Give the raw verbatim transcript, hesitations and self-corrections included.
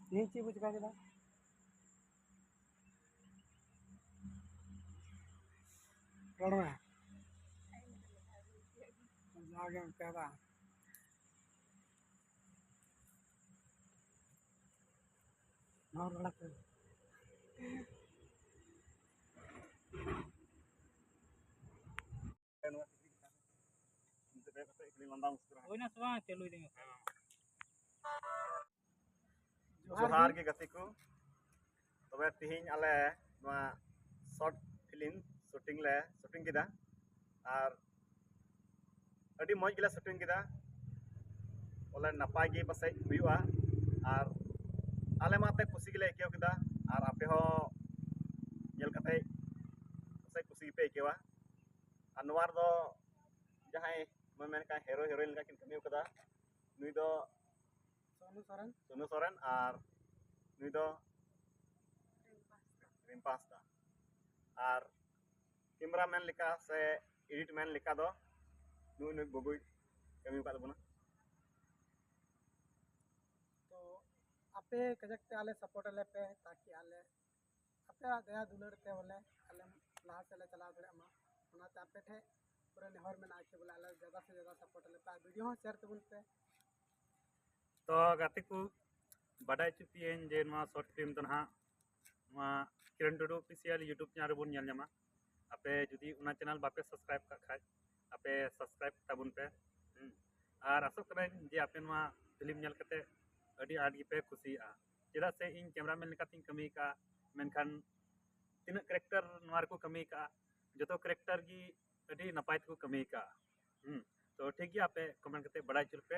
ᱛᱮᱦᱮᱧ ᱪᱮᱫ ᱵᱚ ᱪᱮᱠᱟ ᱠᱮᱫᱟ? ᱨᱚᱲ ᱢᱮ᱾ ᱡᱟᱜᱮ ᱚᱱᱠᱟ ᱵᱟᱝ? ᱱᱚᱣᱟ ᱨᱚᱲ ᱟᱯᱮ᱾ ᱦᱩᱭᱱᱟ ᱥᱮ ᱵᱟᱝ? ᱪᱟᱹᱞᱩᱭ ᱫᱟᱹᱧ᱾ ᱡᱚᱦᱟᱨ ᱜᱮ ᱜᱟᱛᱮ ᱠᱚ᱾ ᱛᱚᱵᱮ ᱛᱤᱦᱤᱧ ᱟᱞᱮ ᱱᱚᱣᱟ short film shooting ᱞᱮ shooting ᱠᱮᱫᱟ, ᱟᱨ ᱟᱹᱰᱤ ᱢᱚᱡᱽ ᱜᱮᱞᱮ shooting ᱠᱮᱫᱟ᱾ ᱵᱚᱞᱮ ᱱᱟᱯᱟᱭ ᱜᱮ ᱯᱟᱥᱮᱡ ᱦᱩᱭᱩᱜᱼᱟ, ᱟᱨ ᱟᱞᱮ ᱢᱟ ᱮᱱᱛᱮ ᱠᱩᱥᱤ ᱜᱮᱞᱮ ᱟᱹᱭᱠᱟᱹᱣ ᱠᱮᱫᱟ, ᱟᱨ ᱟᱯᱮ ᱦᱚᱸ ᱧᱮᱞ ᱠᱟᱛᱮ ᱯᱟᱥᱮᱡ ᱠᱩᱥᱤ ᱜᱮᱯᱮ ᱟᱹᱭᱠᱟᱹᱣᱟ᱾ ᱟᱨ ᱱᱚᱣᱟ ᱨᱮᱫᱚ ᱡᱟᱦᱟᱸᱭ ᱵᱚᱱ ᱢᱮᱱ ᱠᱷᱟᱱ hero heroine ᱞᱮᱠᱟ ᱠᱤᱱ ᱠᱟᱹᱢᱤ ᱠᱟᱫᱟ, ᱱᱩᱭ ᱫᱚ ᱥᱳᱱᱩ ᱥᱚᱨᱮᱱ᱾ ᱥᱳᱱᱩ ᱥᱚᱨᱮᱱ ᱟᱨ ᱱᱩᱭ ᱫᱚ ᱨᱤᱢᱯᱟ ᱦᱟᱸᱥᱫᱟ᱾ ᱟᱨ cameraman ᱞᱮᱠᱟ ᱥᱮ edit man ᱞᱮᱠᱟ ᱫᱚ ᱱᱩᱭ ᱱᱩᱭ ᱵᱟᱹᱵᱩᱭ ᱠᱟᱹᱢᱤ ᱟᱠᱟᱫ ᱛᱟᱵᱚᱱᱟ᱾ ᱛᱚ ᱟᱯᱮ ᱠᱟᱡᱟᱠ ᱛᱮ ᱟᱞᱮ support ᱟᱞᱮ ᱯᱮ, ᱛᱟᱠᱤ ᱟᱞᱮ ᱟᱯᱮᱭᱟᱜ ᱫᱟᱭᱟ ᱫᱩᱞᱟᱹᱲ ᱛᱮ ᱵᱚᱞᱮ ᱟᱞᱮ ᱞᱟᱦᱟ ᱥᱮᱫ ᱞᱮ ᱪᱟᱞᱟᱣ ᱫᱟᱲᱮᱭᱟᱜ ᱢᱟ᱾ ᱚᱱᱟᱛᱮ ᱟᱯᱮ ᱴᱷᱮᱱ ᱯᱩᱨᱟᱹ ᱱᱮᱦᱚᱨ ᱢᱮᱱᱟᱜᱼᱟ ᱠᱤ ᱵᱚᱞᱮ ᱟᱞᱮ ᱡᱟᱫᱟ ᱥᱮ ᱡᱟᱫᱟ support ᱟᱞᱮ ᱯᱮ, ᱟᱨ video ᱦᱚᱸ share ᱛᱟᱵᱚᱱ ᱯᱮ᱾ ᱛᱚ ᱜᱟᱛᱮ ᱠᱚ, ᱵᱟᱰᱟᱭ ᱦᱚᱪᱚ ᱯᱮᱭᱟᱹᱧ ᱡᱮ ᱱᱚᱣᱟ short film ᱫᱚ ᱱᱟᱦᱟᱜ ᱱᱚᱣᱟ ᱠᱤᱨᱚᱱ ᱴᱩᱰᱩ official YouTube channel ᱨᱮᱵᱚᱱ ᱧᱮᱞ ᱧᱟᱢᱟ᱾ ᱟᱯᱮ ᱡᱩᱫᱤ ᱚᱱᱟ channel ᱵᱟᱯᱮ subscribe ᱠᱟᱜ ᱠᱷᱟᱡ, ᱟᱯᱮ subscribe ᱛᱟᱵᱚᱱ ᱯᱮ᱾ ᱦᱩᱸ᱾ ᱟᱨ ᱟᱥᱚᱜ ᱠᱟᱹᱱᱟᱹᱧ ᱡᱮ ᱟᱯᱮ ᱱᱚᱣᱟ film ᱧᱮᱞ ᱠᱟᱛᱮ ᱟᱹᱰᱤ ᱟᱸᱴ ᱜᱮᱯᱮ ᱠᱩᱥᱤᱭᱟᱜᱼᱟ, ᱪᱮᱫᱟᱜ ᱥᱮ ᱤᱧ cameraman ᱞᱮᱠᱟᱛᱤᱧ ᱠᱟᱹᱢᱤ ᱟᱠᱟᱫᱼᱟ, ᱢᱮᱱᱠᱷᱟᱱ ᱛᱤᱱᱟᱹᱜ character ᱱᱚᱣᱟ ᱨᱮᱠᱚ ᱠᱟᱹᱢᱤ ᱟᱠᱟᱫᱼᱟ, ᱡᱚᱛᱚ character ᱜᱮ ᱟᱹᱰᱤ ᱱᱟᱯᱟᱭ ᱛᱮᱠᱚ ᱠᱟᱹᱢᱤ ᱟᱠᱟᱫᱼᱟ᱾ ᱦᱩᱸ᱾ ᱛᱚ ᱴᱷᱤᱠ ᱜᱮᱭᱟ, ᱟᱯᱮ comment ᱠᱟᱛᱮ ᱵᱟᱰᱟᱭ ᱦᱚᱪᱚ ᱞᱮᱯᱮ᱾